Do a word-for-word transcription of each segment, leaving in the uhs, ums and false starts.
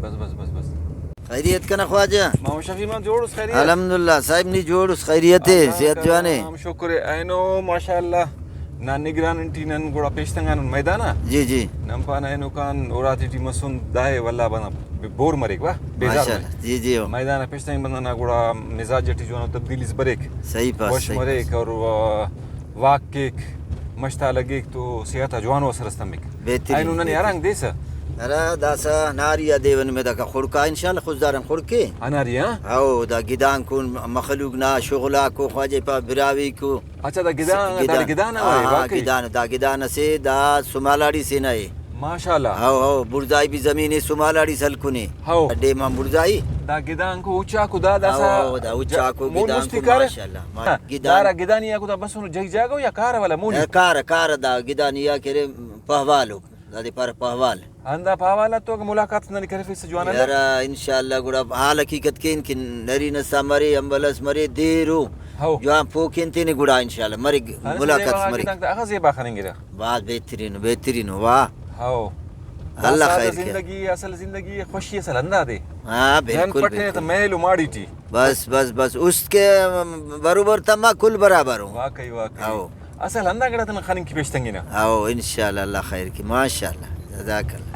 بس، بس، بس، بس۔ خیریت کنا خواجہ؟ ماما شفیع مان جوڑ اس خیریت؟ الحمدللہ صاحب، نی جوڑ اس خیریت ہے، اللہ صحت جوان ہے؟ کرم، شکر ہے۔ اینو ماشاءاللہ نا نگران ٹی نن گڑا پیشتنگانن میدان آ۔ جی، جی۔ نن پانہ اینو کان اراتے ٹی مسن داہے واللہ بنا بور مریک وا، بیزار ماشاءاللہ۔ مریک۔ جی، جی، ہو۔ میدان آ پیشتنگ بندغ نا گڑا مزاج ٹی جوانو تبدیلیز بریک۔ صحیح پاس، وش صحیح مریک پاس۔ اور، آ، واک کیک، مش تا لگیک تو صحت آ جوانو اثر اس تمک۔ بہترین، اینو ننے بہترین۔ ہرانگ دیسہ؟ ہرا داسہ ہناری آ دے و نمے داکا خڑکا، انشاءاللہ خضدار آن خڑکے۔ ہناری، ہاں؟ ہاؤ، دا گدان کون مخلوق نا شغل آکو، خواجہ پا براہوئی کو۔ اچھا، دا گدان، س-، دا گدان۔ گدان آ، ہاں، واقعی۔ گدان، دا گدان اسے، دا سمالاڑی سے نا اے۔ ماشاءاللہ۔ ہاؤ، ہاؤ، بڑزائی بھی زمین اے، سمالاڑی سلکنے۔ ہاؤ۔ ڈیم آن بڑزائی۔ دا گدان کو اچاکو دا، داسا ہاؤ، ہاؤ، دا اچاکو مون گدان مستی کو کارہ؟ ماشاءاللہ۔ ما-، ہاں، گدان۔ دارا گدانی آ کو دا بسنو جہی جاگہ یا کار آ والا مونی؟ اے کار، کار دا گدانی آ کرے پہوالو، دادے پارہ پہوال۔ ہندا پہوال آ تو اگہ ملاقات ننے کرفیسہ جوان ہندا۔ یارا انشاءاللہ گڑا حال حقیقت کین کہ نرینہ سا مرے، امبل اس مرے، دیر او۔ ہو۔ جوان پوکین تینے گڑا انشاءاللہ مرے، ہندا ملاقات زیبا مرے۔ گدانک دا اخہ زیبا خننگرہ۔ بھاز بہترین، بہترین، واہ۔ ہو۔ اللہ خیر کے۔ زندگی، اصل زندگی خوشی اصل ہندادے۔ ہاں، جان بالکل، پٹنے بالکل۔ تو محل و ماڑی ٹی۔ بس، بس، بس، است کے بروبر تما کل برابر ہو۔ واقعی، واقعی۔ ہاؤ۔ اصل ہندا گڑا تینا خننگ کہ پیش تنگنہ۔ ہاؤ، انشاءاللہ، اللہ خیر کے، ماشاءاللہ، جزاک اللہ۔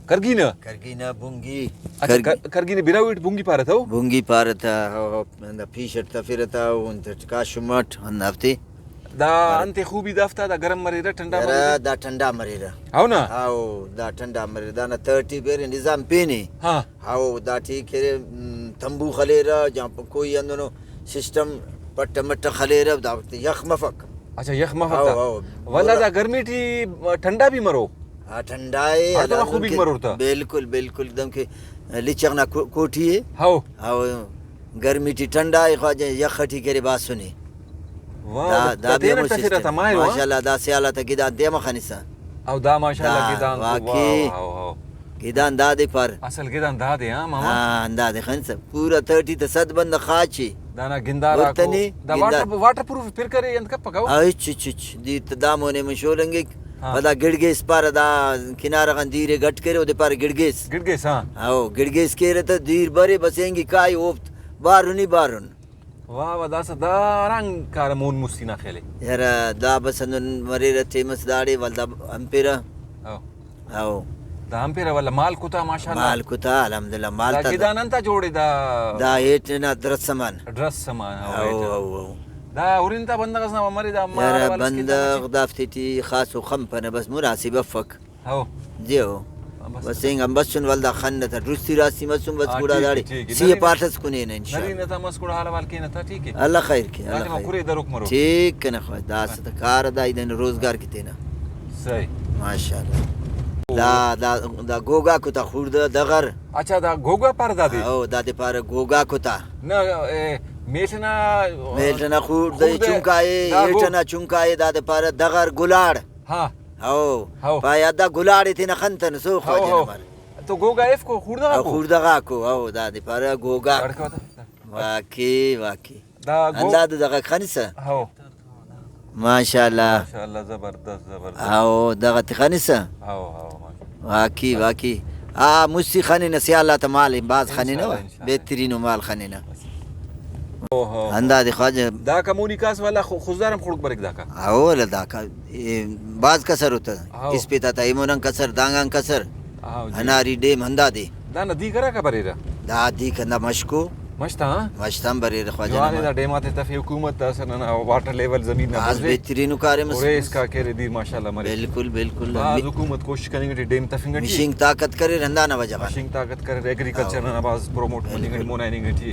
کرگینہ؟ کرگینہ، بنگی۔ اچھا، کرگی-، کر-، کرگینہ براہوئی ٹی بنگی پارہ تہ او؟ بنگی پارہ تہ، ہاؤ، ہاؤ، ہندا پیش اٹ تفرہ تہ، او انت اٹ کاشم اٹ، ہندا ہفتے۔ دا انتے خوبی دافتا، دا گرم مریرہ، ٹھنڈا یرا، مریرہ؟ دا ٹھنڈا مریرہ۔ ہاؤ نا؟ ہاؤ، دا ٹھنڈا مریرہ، دانا تہٹی پیرے نظام پینے۔ ہاں۔ ہاؤ، دا ٹھیک ہے، م، تمبو خلیرہ، جہاں پ-، کوئی ہندنو سسٹم پٹ مٹ خلیرہ، دا وخت یخ مفک۔ اچھا، یخ مفک ہاؤ، تا۔ ہاؤ۔ ولدا دا گرمی ٹی ٹھنڈا بھی مرو؟ ہاں، ٹھنڈا ہے، ہر دفعہ ہلال خوبی کے مرور تا۔ بالکل، بالکل، دم کہ لچغ نا کو-، کوٹی ہے۔ ہاؤ۔ ہاؤ، گرمی ٹی ٹھنڈا ہے، خواجہ یخ ٹی کرے باسنے۔ واہ، دا، دا دا بھی تینا ہمو ٹفرہ سسٹم۔ تا ماہر واہ۔ ماشاءاللہ، دا سیالہ تا گدان تے ہمہ خنسا۔ او دا ماشاءاللہ دا گدان تو، واہ، واقعی۔ واہ، واہ۔ گدان دادے پار۔ اصل گدان دادے، ہاں ماما؟ ہاں، ہندادے خنسا۔ پورا تہٹی تا صد بندغ خاچے۔ دانا گنداراکو۔ ہرتنے دا گندار۔ واٹر، واٹر پروف پر کرے انت کپک او؟ ہاں، ہچ، ہچ، ہچ۔ دیر تا دا مونے من شولنگک۔ ہاں۔ پدا گڑگیس پارہ دا کنارہ غان دیرے گٹ کرے، اودے پارہ گڑگیس۔ گڑگیس، ہاں۔ ہاں، او گڑگیس کیرہ تا دیر برے بس اینگی کائے اوفت بارن ہی بارن۔ واہ واہ، داسہ دا ہرانگ کارہ مون مستی نا خیال ءِ؟ یرا دا بس ہندن مریرہ ٹائم اس داڑے ولدا ہمپیرہ۔ ہو۔ ہو۔ دا ہمپیرہ ولدا مال کتا ماشاءاللہ۔ مال کتا الحمدللہ، مال دا تا گدان انت آ جوڑ ءِ دا؟ دا ہیٹ نا درس سمان۔ درس سمان، ہو، ہو، ہیٹ۔ ہو، ہو۔ دا ہرن تا بندغ اس نا مرے دا مال یرا ولس کتا بندغ مچے؟ دافتے ٹی خاصو خنپنہ بس مناسب افک۔ ہو۔ جی ہو۔ بس۔ بس اینگ ہم بسن ولدا خن تا درستی راستی مسن بس ہاں، گڑا ٹھیک ہے، داڑے ٹھیک ہے۔ سی نرینہ، پاٹ اس کنے نا انشاءاللہ۔ نرینہ تا مس گڑا حال احوال کینہ تا، ٹھیک ہے۔ اللہ خیر کے، اللہ داٹی ما خیر کرے کے۔ دروک مرو۔ ٹھیک کنے خواہ، داسہ تا کار دا ایدن روزگار کے تینا۔ صحیح۔ ماشاءاللہ۔ او۔ دا، دا، دا گوگا کتا خوڑدہ دغر۔ اچھا، دا گوگا پار دادے؟ ہاں، او، دادے پارہ گوگا کتا۔ نہ، اے، میل ئنا، میل ئنا خوڑدہ خوڑدہ چنکائے، دا گو-، ایٹ ئنا چنکائے، دادے پارہ دغر گلاڑ۔ ہاں۔ ہو۔ ہو۔ پائے دا گلاڑے تینا خنتنس او ہو، خواجہ ہو۔ نا پارہ۔ تو گوگا ایف کو خوڑدہ او غاکو؟ خوڑدہ غاکو، ہو، دادے پارہ گوگا۔ بڑکا ہوتا۔ واقعی، واقعی۔ دا گو-، ہندادے دغا خنسہ۔ ہو۔ ماشاءاللہ۔ ماشاءاللہ، زبردست، زبردست۔ ہو، دغا تے خنسہ۔ ہو، ہو، ماشاءاللہ۔ واقعی، واقعی۔ آ، مستی خننہ، سیال آتا مال بھاز خننہ، انشاءاللہ، انشاءاللہ۔ بہترین و مال خننہ۔ اوہو۔ ہندادے خواجہ۔ داکا مونی کاس والا خو-، خضدار ہم خڑک بریک داکا۔ ہاں، اولا داکا، اے، بھاز کسر ہوتا۔ ہاں۔ اسپیت آتا ایمون آن کسر، دانگ آن کسر۔ ہاں، جی۔ ہناری ڈیم ہندادے۔ دانا دیک ہراکا بریرہ؟ دا دیک ہندا مشکو۔ مش تا، ہاں؟ مش تا ہم بریرہ خواجہ جوان نا۔ دا ڈیم آتے تفے حکومت داسہ ننا واٹر لیول زمین نا بھاز بڑزے۔ بہترین کاریم اس۔ اور اسکا کرے دیر ماشاءاللہ مرے۔ بالکل، بالکل۔ بھاز حکومت کوشش کننگ ٹی ڈیم تفنگ ٹی۔ مشینک طاقت کریر ہندانا وجہ غان۔ مشینک طاقت کریر، ایگریکلچر ہاں۔ ننا بھاز پروموٹ مننگ ٹی، بالکل۔ مونائنگ ٹی۔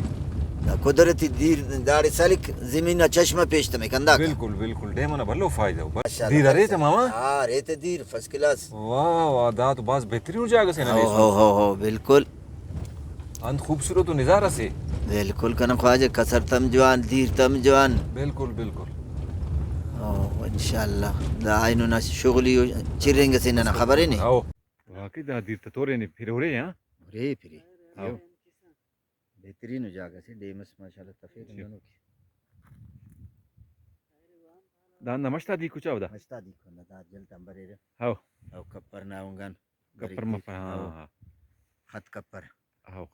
دا قدرتی دیر داڑے سلک، زمین نا چشمہ پیش تمک ہنداکا۔ بالکل، بالکل، ڈیم ئنا بھلو فائدہ ءُ۔ ماشاءاللہ، دیر ارے تہ ماما؟ ہاں، ارے تہ دیر، فرسٹ کلاس۔ واہ، واہ، دا تو بھاز بہترین جاگہ سے نا ہو، ہو، ہو، ہو، بالکل۔ انت خوبصورت و نظارہ سے۔ بالکل کنا خواجہ، کسر تم جوان، دیر تم جوان۔ بالکل، بالکل۔ او، انشاءاللہ۔ دا اینو نا شغلی چرینگ سے ننا خبر ہے نے۔ ہو۔ واقعی دا دیر تہ تورینے پھر ہُرے، ہاں؟ ہُرے پھرے۔ ہاں۔ بہترین جاگہ سے، ڈیم اس ماشاءاللہ تفیر جی۔ ہندنو کہ۔ دا ہندا مش تا دیک کچا او دا؟ مش تا دیک ہندا دا جل تا بریرہ۔ ہاؤ۔ او کپر نا اونگان۔ کپر بریک مفر، ہاں، ہاؤ۔ ہاں۔ خت کپر۔ ہو۔